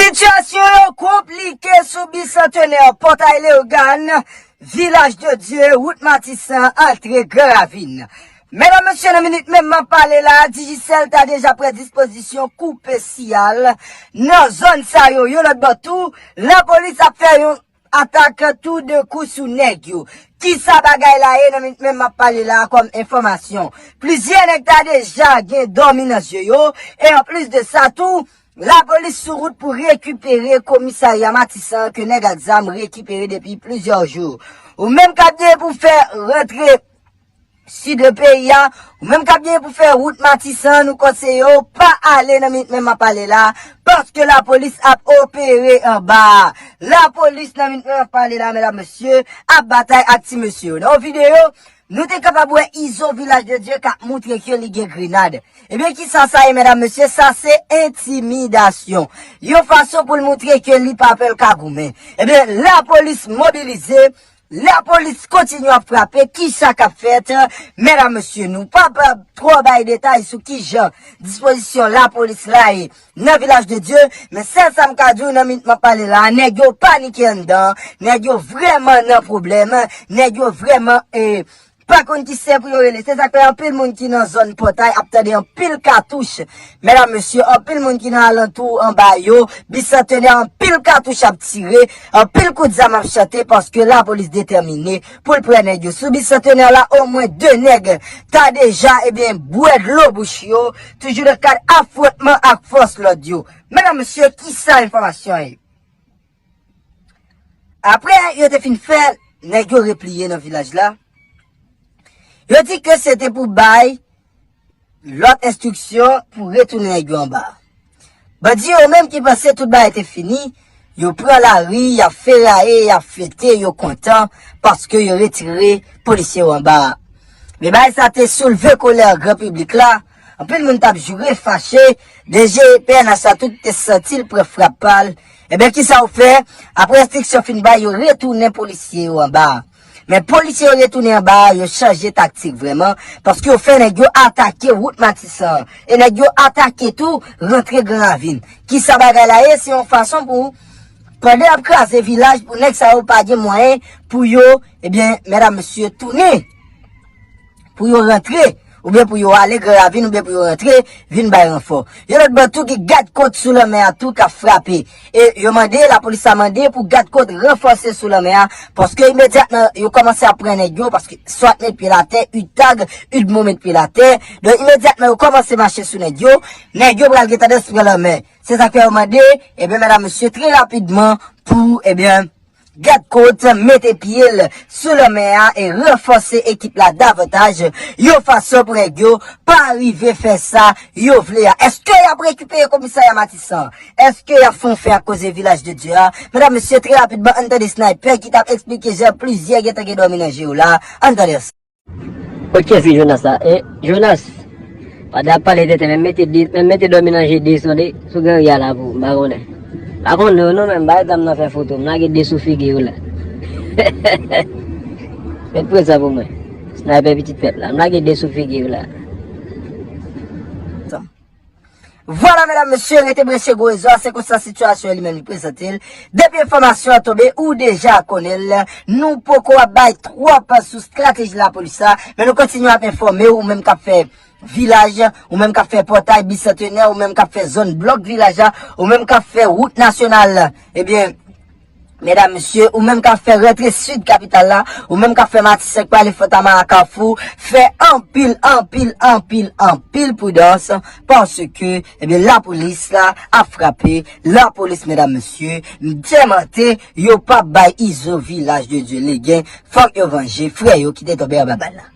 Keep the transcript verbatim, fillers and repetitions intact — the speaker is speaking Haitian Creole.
Sitiyasyon yo konplike sou Bisantenè, Pòtay Leyogàn, Vilaj de Dye, wout Matisan, antre Gran Ravin. Medam, mesye, nan minit menm m ap pale la, Digicel ta deja pran dispozisyon koupe siyal nan zòn sa yo. Yon lòt bò tou, lapolis ap fè yon atak tou de kou sou nèg yo. Kisa bagay la ye nan minit menm m ap pale la kòm enfòmasyon? Plizyè nèg ta deja gen dòmi nan zye yo, e anplis de sa tou, lapolis sou wout pou rekipere komisarya Matisan ke nèg ak zam rekipere depi plizyè jou. Ou menm k ap gen pou fè rantre sid peyi a, ou menm k ap gen pou fè wout Matisan, nou konseye w pa ale nan minit menm m ap pale la, paske lapolis ap opere anba a. Lapolis nan minit menm m ap pale la, medam, mesye, ap batay ak ti mesye yo. Nan yon videyo, nou te kapab wè Izo Vilaj de Dye k ap moutre ke li gen grenad. Ebyen, kisa sa ye, medam, mesye? Sa se entimidasyon. Yon fason pou l moutre ke li pa pè, l ka goumen. Ebyen, lapolis mobilize, lapolis kontinye ap frape. Kisa k ap fèt? Medam, mesye, nou p ap twò bay detay sou kijan dispozisyon lapolis la ye nan Vilaj de Dye, men sèl sa m ka di w nan minit m ap pale la, nèg yo panike anndan, nèg yo vrèman nan pwoblèm, nèg yo vrèman, eh, pa konn ki sè pou yo rele. Se sa k fè anpil moun ki nan zòn Pòtay ap tande anpil katouch. Medam, mesye, anpil moun ki nan alantou anba yo, Bisantenè, anpil katouch ap tire, anpil kout zam ap chante paske lapolis detèmine pou l pran nèg yo. Sou Bisantenè la, omwen de nèg ta deja, ebyen, bwè dlo bouch yo, toujou nan kad afwontman ak fòs lòd yo. Medam, mesye, kisa enfòmasyon an ye? Apre yo te fin fè nèg yo repliye nan vilaj la, yo di ke se te pou bay lòt enstriksyon pou retounen nèg yo anba. Bandi yo menm ki panse tout bagay te fini, yo pran lari, y ap feraye, y ap fete, yo kontan paske yo retire polisye yo anba a. Men bagay sa te soulve kolè gran piblik la. Anpil moun t ap joure, fache. D G P N H la tou te santi l pran frap pa l. Ebyen, kisa yo fè? Apre enstriksyon fin bay, yo retounen polisye yo anba a. Men polisye yo retounen anba a, yo chanje taktik vrèman, paske yo fè nèg yo atake wout Matisan an. E nèg yo atake tou rantre Gran Ravin. Kisa bagay la ye? Se yon fason pou, pandan y ap kraze vilaj, pou nèg sa yo pa gen mwayen pou yo, ebyen, medam, mesye, tounen, pou yo rantre, oubyen pou yo ale Gran Ravin, oubyen pou yo rantre, vin bay ranfò. Yon lòt bò tou, gen gad kot sou lanmè a tou k ap frape. E yo mande, lapolis la mande pou gad kot ranfòse sou lanmè a, paske imedyatman yo kòmanse ap pran nèg yo, paske swat met pye l atè, UDTAG, UDMO met pye l atè. Donk, imedyatman yo kòmanse mache sou nèg yo, nèg yo pral gen tandans pran lanmè. Se sa k fè yo mande, ebyen, medam, mesye, trè rapidman pou, ebyen, gad kot mete pye l sou lanmè a e ranfòse ekip la davantaj, yon fason pou nèg yo pa rive fè sa yo vle a. Èske y ap rekipere komisarya Matisan? Èske y ap fè yon fen ak koze Vilaj de Dye a? Medam, mesye, trè rapidman, ann tande Sniper ki t ap eksplike jan plizyè gentan gen dòmi nan je yo la. Ann tande ansanm. Kot kiyès ki Jonas la? E, Jonas, pandan ap pale tenten, men mete de, men mete dòmi nan je de sou de, sou gran ri a la pou m pa konnen. M pa konnen w non, men m bay zam nan fè foto, m lage de sou figi w la. Met prezan pou mwen. Sniper pitit pèp la, m lage de sou figi w la. Vwala, medam, mesye, rete branche gwo rezo a, se konsa sitiyasyon an li menm li prezante l. Depi enfòmasyon an tonbe, ou deja konnen l. Nou poko ap bay twòp sou estrateji lapolis la, men nou kontinye ap enfòme w, ou menm k ap fè vilaj, ou menm k ap fè Pòtay Bisantenè, ou menm k ap fè zòn blòk vilaj la, ou menm k ap fè wout nasyonal, ebyen, medam, mesye, ou menm k ap fè rantre sid kapital la, ou menm k ap fè Matisan k prale Fòtamara Kafou, fè anpil, anpil, anpil, anpil pridans, paske, ebyen, lapolis la ap frape, lapolis, medam, mesye, m dèmante, yo p ap bay Izo Vilaj de Dye legen, fòk yo vanje frè yo ki te tonbe anba bal la.